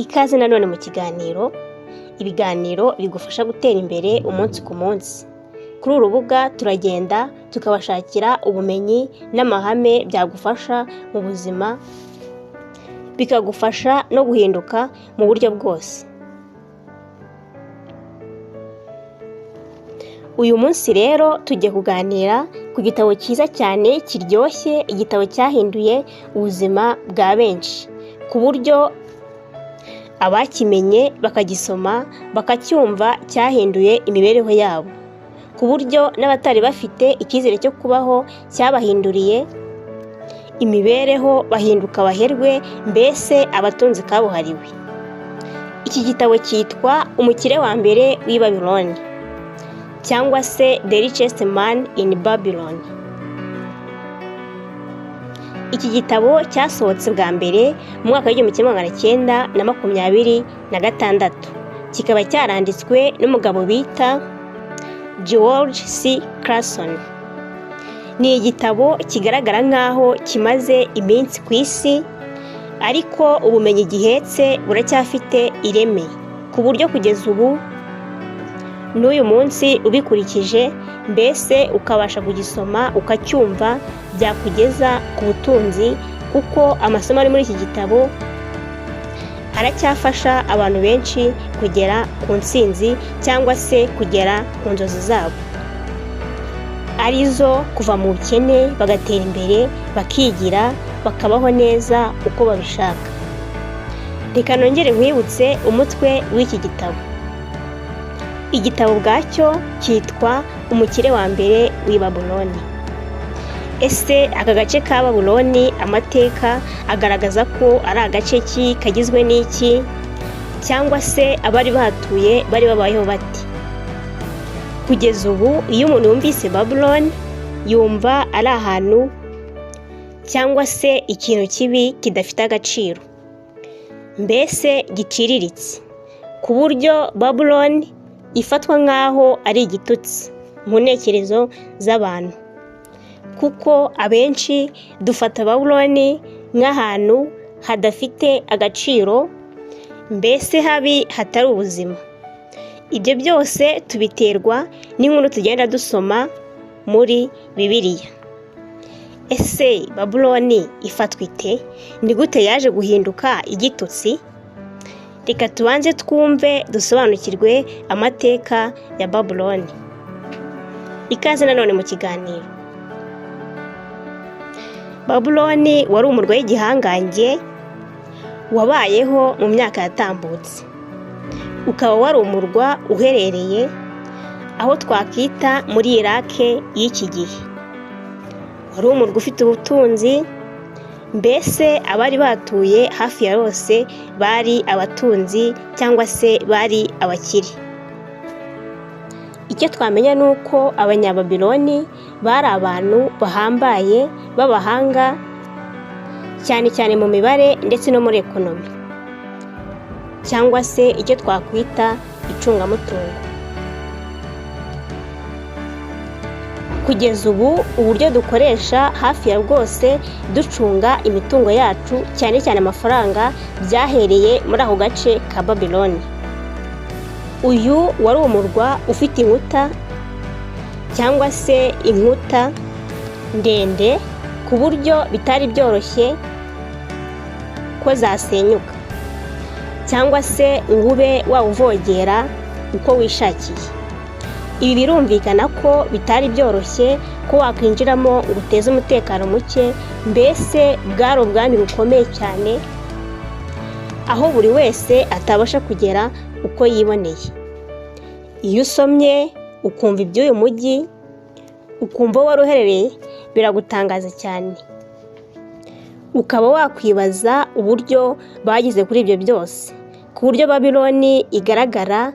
Ikaze nanone mu kiganiro, ibiganiro bigufasha gutera imbere umunsi ku munsi. Kuri uru rubuga turagenda tukabashakira ubumenyi n'amahame byagufasha mu buzima, bikagufasha no guhinduka mu buryo bwose. Uyu munsi rero tugiye kuganira ku gitabo cyiza cyane kiryoshye, igitabo cyahinduye ubuzima bwa benshi, ku buryo abakimenye bakagisoma bakacyumva cyahinduye imibereho yabo, ku buryo n'abatari bafite icyizere cyo kubaho cyabahinduriye imibereho bahinduka abaherwe, mbese abatunzi kabuhariwe. Iki gitabo cyitwa Umukire wa mbere w'i Babylon cyangwa se The Richest Man in Babylon. Iki gitabo cyasohotse bwa mbere mu mwaka w'1926, kikaba cyaranditswe n'umugabo bita George C. Clason. Ni igitabo kigaragara nk'aho kimaze iminsi ku isi, ariko ubumenyi gihetse buracyafite ireme, ku buryo kugeza ubu n'uyu munsi ubikurikije, mbese ukabasha kugisoma ukacyumva, byakugeza ku butunzi, kuko amasomo ari muri iki gitabo aracyafasha abantu benshi kugera ku ntsinzi cyangwa se kugera ku nzozi zabo, arizo kuva mu bukene bagatera imbere, bakigira, bakabaho neza uko babishaka. Reka nongere nkwibutse umutwe w'iki gitabo. Igitabo ubwacyo cyitwa Umukire wa mbere w'i Babuloni. Ese aka gace ka Babuloni amateka agaragaza ko ari agace ki, kagizwe n'iki, cyangwa se abari bahatuye bari babayeho bate? Kugeza ubu iyo umuntu yumvise Babuloni yumva ari ahantu cyangwa se ikintu kibi kidafite agaciro, mbese giciriritse, ku buryo Babuloni ifatwa nk'aho ari igitutsi mu ntekerezo z'abantu, kuko abenshi dufata Babuloni nk'ahantu hadafite agaciro, mbese habi hatari ubuzima. Ibyo byose tubiterwa n'inkuru tugenda dusoma muri Bibiliya. Ese Babuloni ifatwa ite? Ni gute yaje guhinduka igitutsi? Reka tubanze twumve dusobanukirwe amateka ya Babuloni. Ikaze nanone mu kiganiro. Babuloni wari umurwa w'igihangange wabayeho mu myaka yatambutse, ukaba wari umurwa uherereye aho twakita muri Irake y'iki gihe. Wari umurwa ufite ubutunzi, mbese abari batuye hafi ya bose bari abatunzi cyangwa se bari abakire. Icyo twamenya ni uko Abanyababiloni bari abantu bahambaye b'abahanga cyane cyane mu mibare ndetse no muri ekonomi, cyangwa se icyo twakwita icungamutungo. Kugeza ubu uburyo dukoresha hafi ya bwose ducunga imitungo yacu, cyane cyane amafaranga, byahereye muri ako gace ka Babiloni. Uyu wari umurwa ufite inkuta cyangwa se inkuta ndende, ku buryo bitari byoroshye ko zasenyuka cyangwa se ngo ube wawuvogera uko wishakiye. Ibi birumvikana ko bitari byoroshye ko wakwinjiramo ngo uteze umutekano muke, mbese bwari ubwami bukomeye cyane aho buri wese atabasha kugera uko yiboneye. Iyo usomye ukumva iby'uyu mujyi, ukumva aho wari uherereye, biragutangaza cyane, ukaba wakwibaza uburyo bageze kuri ibyo byose, ku buryo Babiloni igaragara,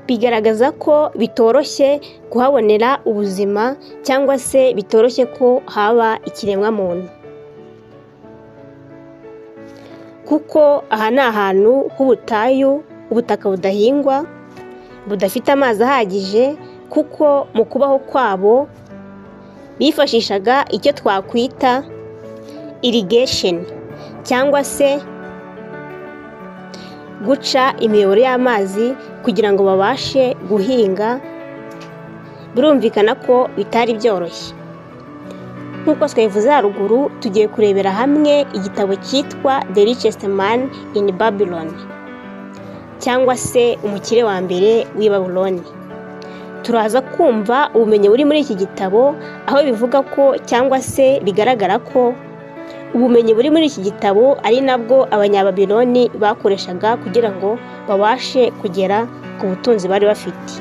bigaragaza ko bitoroshye kuhabonera ubuzima cyangwa se bitoroshye ko haba ikiremwamuntu, kuko aha ni ahantu h'ubutayu, ubutaka budahingwa, budafite amazi ahagije, kuko mu kubaho kwabo bifashishaga icyo twakwita irrigation cyangwa se Guca imiyoboro y'amazi kugira ngo babashe guhinga, birumvikana ko bitari byoroshye. Nk'uko twabivuze haruguru, tugiye kurebera hamwe igitabo cyitwa The Richest Man in Babylon, cyangwa se Umukire wa mbere w'i Babuloni. Turaza kumva ubumenyi buri muri iki gitabo, aho bivuga ko cyangwa se bigaragara ko ubumenyi buri muri iki gitabo ari nabwo Abanyababiloni bakoreshaga kugira ngo babashe kugera ku butunzi bari bafite,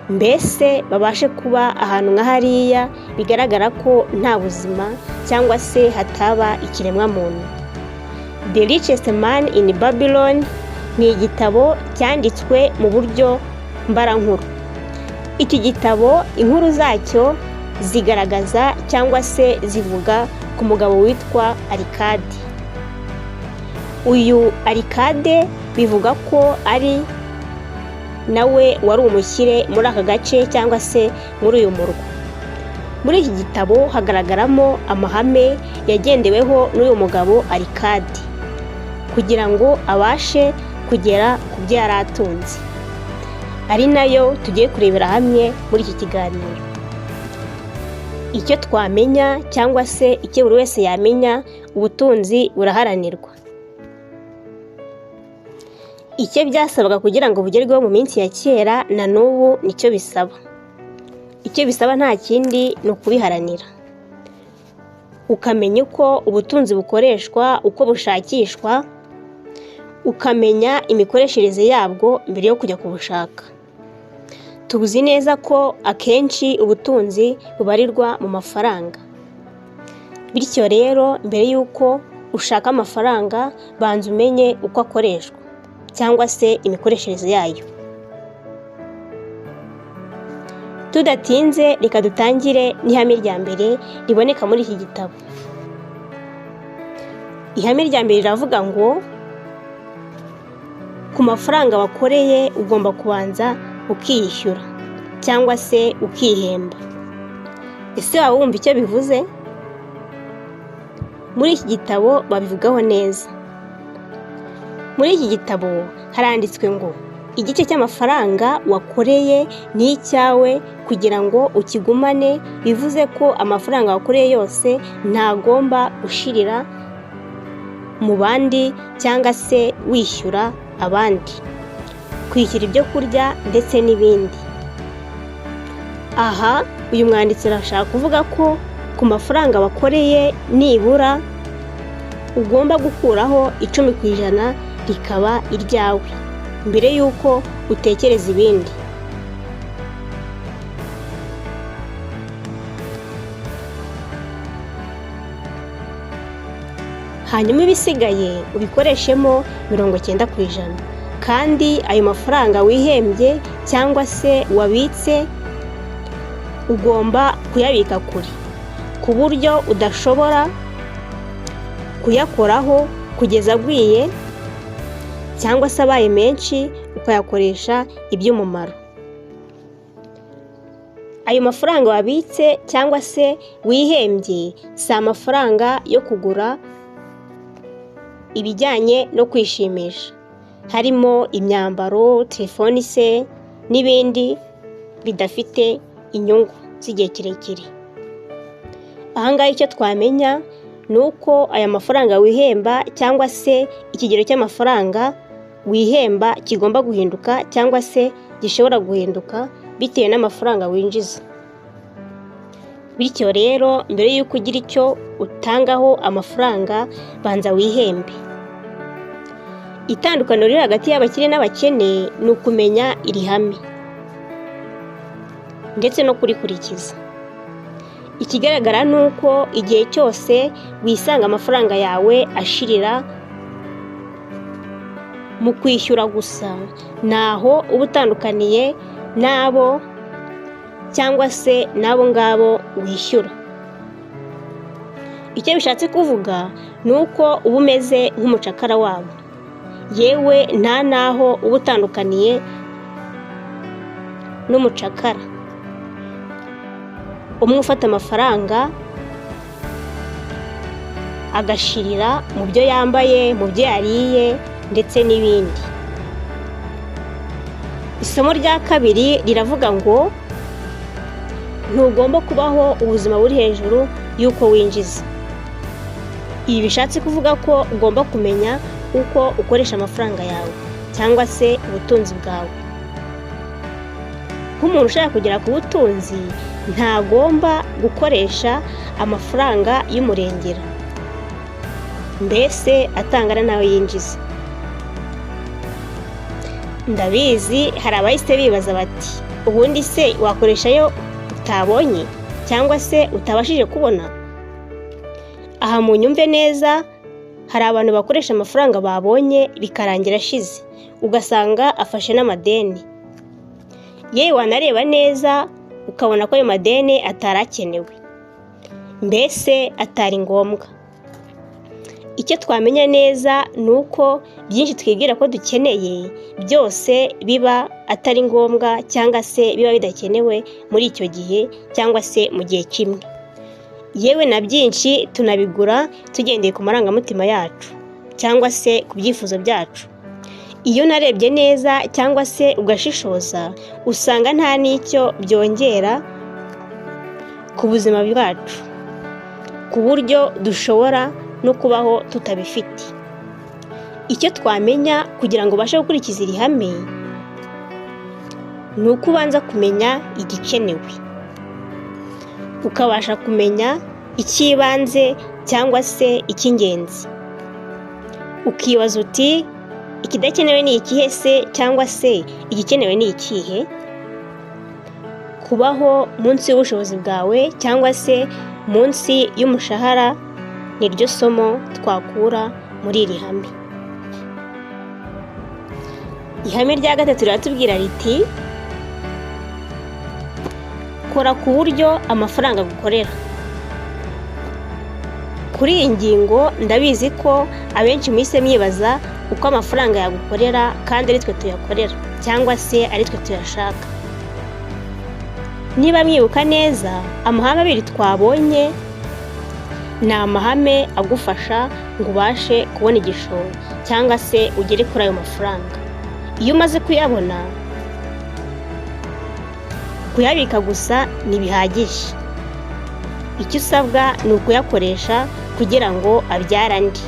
mbese babashe kuba ahantu nka hariya bigaragara ko nta buzima cyangwa se hataba ikiremwamuntu. The Richest Man in Babylon ni igitabo cyanditswe mu buryo mbarankuru. Iki gitabo, inkuru zacyo zigaragaza cyangwa se zivuga ku mugabo witwa Arikade. Uyu Arikade bivuga ko ari nawe wari umukire muri aka gace cyangwa se muri uyu murwa. Muri iki gitabo hagaragaramo amahame yagendeweho n'uyu mugabo Arikade kugira ngo abashe kugera ku byo yari atunze, ari nayo tugiye kurebera hamwe muri iki kiganiro. Icyo twamenya cyangwa se icyo buri wese yamenya, ubutunzi buraharanirwa. Icyo byasabaga kugira ngo bugerweho mu minsi ya kera, na n'ubu nicyo bisaba. Icyo bisaba nta kindi, ni ukubiharanira, ukamenya uko ubutunzi bukoreshwa, uko bushakishwa, ukamenya imikoreshereze yabwo mbere yo kujya kubushaka. Tuzi neza ko akenshi ubutunzi bubarirwa mu mafaranga. Bityo rero, mbere y'uko ushaka amafaranga, banza umenye uko akoreshwa cyangwa se imikoreshereze yayo. Tudatinze, reka dutangire n'ihame rya mbere riboneka muri iki gitabo. Ihame rya mbere riravuga ngo ku mafaranga wakoreye ugomba kubanza ukiyishyura cyangwa se ukihemba. Ese waba wumva icyo bivuze? Muri iki gitabo babivugaho neza. Muri iki gitabo haranditswe ngo igice cy'amafaranga wakoreye ni icyawe kugira ngo ukigumane, bivuze ko amafaranga wakoreye yose ntagomba gushirira mu bandi cyangwa se wishyura abandi, kwishyura ibyo kurya ndetse n'ibindi. Aha uyu mwanditsi arashaka kuvuga ko ku mafaranga wakoreye nibura ugomba gukuraho 10% rikaba iryawe mbere y'uko utekereza ibindi. Hanyuma ibisigaye ubikoreshemo 90%, kandi ayo mafaranga wihembye cyangwa se wabitse ugomba kuyabika kure ku buryo udashobora kuyakoraho kugeza agwiye cyangwa se abaye menshi ukayakoresha iby'umumaro. Ayo mafaranga wabitse cyangwa se wihembye si amafaranga yo kugura ibijyanye no kwishimisha, harimo imyambaro, telefoni se n'ibindi bidafite inyungu z'igihe kirekire. Aha ngaha icyo twamenya ni uko aya mafaranga wihemba cyangwa se ikigero cy'amafaranga wihemba kigomba guhinduka cyangwa se gishobora guhinduka bitewe n'amafaranga winjiza. Bityo rero, mbere y'uko ugira icyo utangaho amafaranga, banza wihembe. Itandukaniro riri hagati y'abakire n'abakene ni ukumenya iri hame ndetse no kurikurikiza. Ikigaragara ni uko igihe cyose wisanga amafaranga yawe ashirira mu kwishyura gusa, ntaho uba utandukaniye n'abo cyangwa se n'abo ngabo wishyura. Icyo bishatse kuvuga ni uko uba umeze nk'umucakara wabo, yewe nta n'aho uba utandukaniye n'umucakara umwe ufata amafaranga agashirira mu byo yambaye, mu byo yariye. ndetse n'ibindi. Isomo rya kabiri riravuga ngo ntugomba kubaho ubuzima buri hejuru y'uko winjiza. Ibi bishatse kuvuga ko ugomba kumenya uko ukoresha amafaranga yawe cyangwa se ubutunzi bwawe. Nk'umuntu ushaka kugera ku butunzi, ntagomba gukoresha amafaranga y'umurengera, mbese atangana n'ayo yinjiza. Ndabizi hari abahise bibaza bati: "Ubundi se wakoresha ayo utabonye cyangwa se utabashije kubona?" Aha munyumve neza, hari abantu bakoresha amafaranga babonye bikarangira ashize, ugasanga afashe n'amadeni. Yewe, wanareba neza ukabona ko ayo madeni atari akenewe, mbese atari ngombwa. Icyo twamenya neza ni uko byinshi twibwira ko dukeneye byose biba atari ngombwa cyangwa se biba bidakenewe muri icyo gihe cyangwa se mu gihe kimwe. Yewe, na byinshi tunabigura tugendeye ku marangamutima yacu cyangwa se ku byifuzo byacu. Iyo unarebye neza cyangwa se ugashishoza, usanga nta n'icyo byongera ku buzima bwacu, ku buryo dushobora no kubaho tutabifite. Icyo twamenya kugira ngo ubashe gukurikiza iri hame ni uko ubanza kumenya igikenewe, ukabasha kumenya icy'ibanze cyangwa se icy'ingenzi, ukibaza uti: "Ikidakenewe ni ikihe se, cyangwa se igikenewe ni ikihe?" Kubaho munsi y'ubushobozi bwawe cyangwa se munsi y'umushahara niryo somo twakura muri iri hame. Ihame rya gatatu riratubwira riti: "Kora ku buryo amafaranga agukorera." Kuri iyi ngingo, ndabizi ko abenshi muhise mwibaza uko amafaranga yagukorera kandi ari twe tuyakorera cyangwa se ari twe tuyashaka. Niba mwibuka neza, amahame abiri twabonye ni amahame agufasha ngo ubashe kubona igishoro cyangwa se ugere kuri ayo mafaranga. Iyo umaze kuyabona, kuyabika gusa ntibihagije. Icyo usabwa ni ukuyakoresha kugira ngo abyare andi.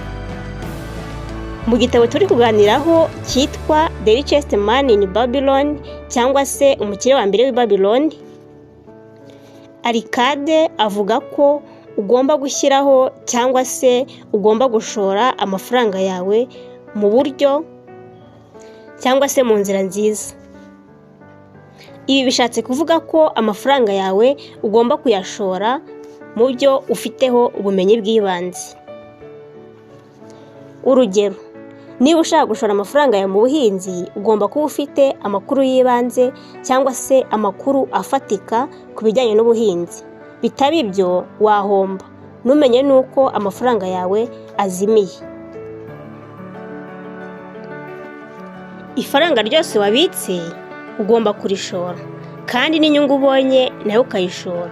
Mu gitabo turi kuganiraho cyitwa The Richest Man in Babylon cyangwa se Umukire wa mbere w'i Babylon, Arkade avuga ko ugomba gushyiraho cyangwa se ugomba gushora amafaranga yawe mu buryo cyangwa se mu nzira nziza. Ibi bishatse kuvuga ko amafaranga yawe ugomba kuyashora mu byo ufiteho ubumenyi bw'ibanze. Urugero, niba ushaka gushora amafaranga yawe mu buhinzi, ugomba kuba ufite amakuru y'ibanze cyangwa se amakuru afatika ku bijyanye n'ubuhinzi. Bitaba ibyo, wahomba ntumenye n'uko amafaranga yawe azimiye. Ifaranga ryose wabitse ugomba kurishora, kandi n'inyungu ubonye nayo ukayishora.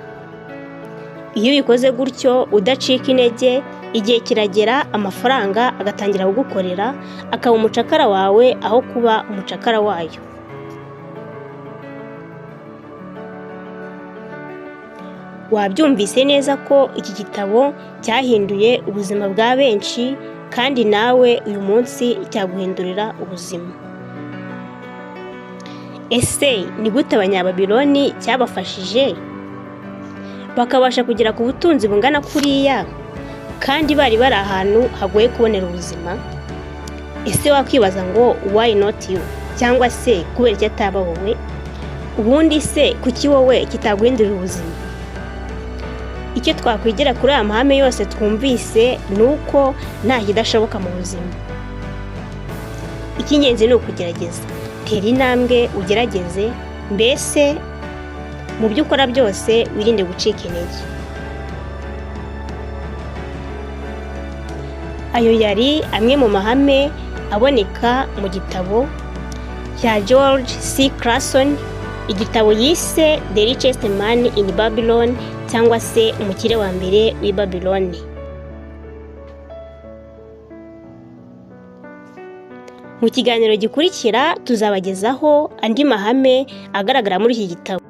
Iyo ubikoze gutyo udacika intege, igihe kiragera amafaranga agatangira kugukorera, akaba umucakara wawe aho kuba umucakara wayo. Wabyumvise neza ko iki gitabo cyahinduye ubuzima bwa benshi, kandi nawe uyu munsi cyaguhindurira ubuzima. Ese ni gute Abanyababiloni cyabafashije bakabasha kugera ku butunzi bungana kuriya kandi bari bari ahantu hagoye kubonera ubuzima? Ese wakwibaza ngo: "Why not you?" cyangwa se kubera icyo ataba wowe? Ubundi se kuki wowe kitaguhindurira ubuzima? Icyo twakwigira kuri aya mahame yose twumvise ni uko nta kidashoboka mu buzima. Icy'ingenzi ni ukugerageza. Tera intambwe ugerageze, mbese mu byo ukora byose wirinde gucika intege. Ayo yari amwe mu mahame aboneka mu gitabo cya George C. Clason, igitabo yise The Richest Man in Babylon cyangwa se Umukire wa mbere w'i Babylon. Mu kiganiro gikurikira tuzabagezaho andi mahame agaragara muri iki gitabo.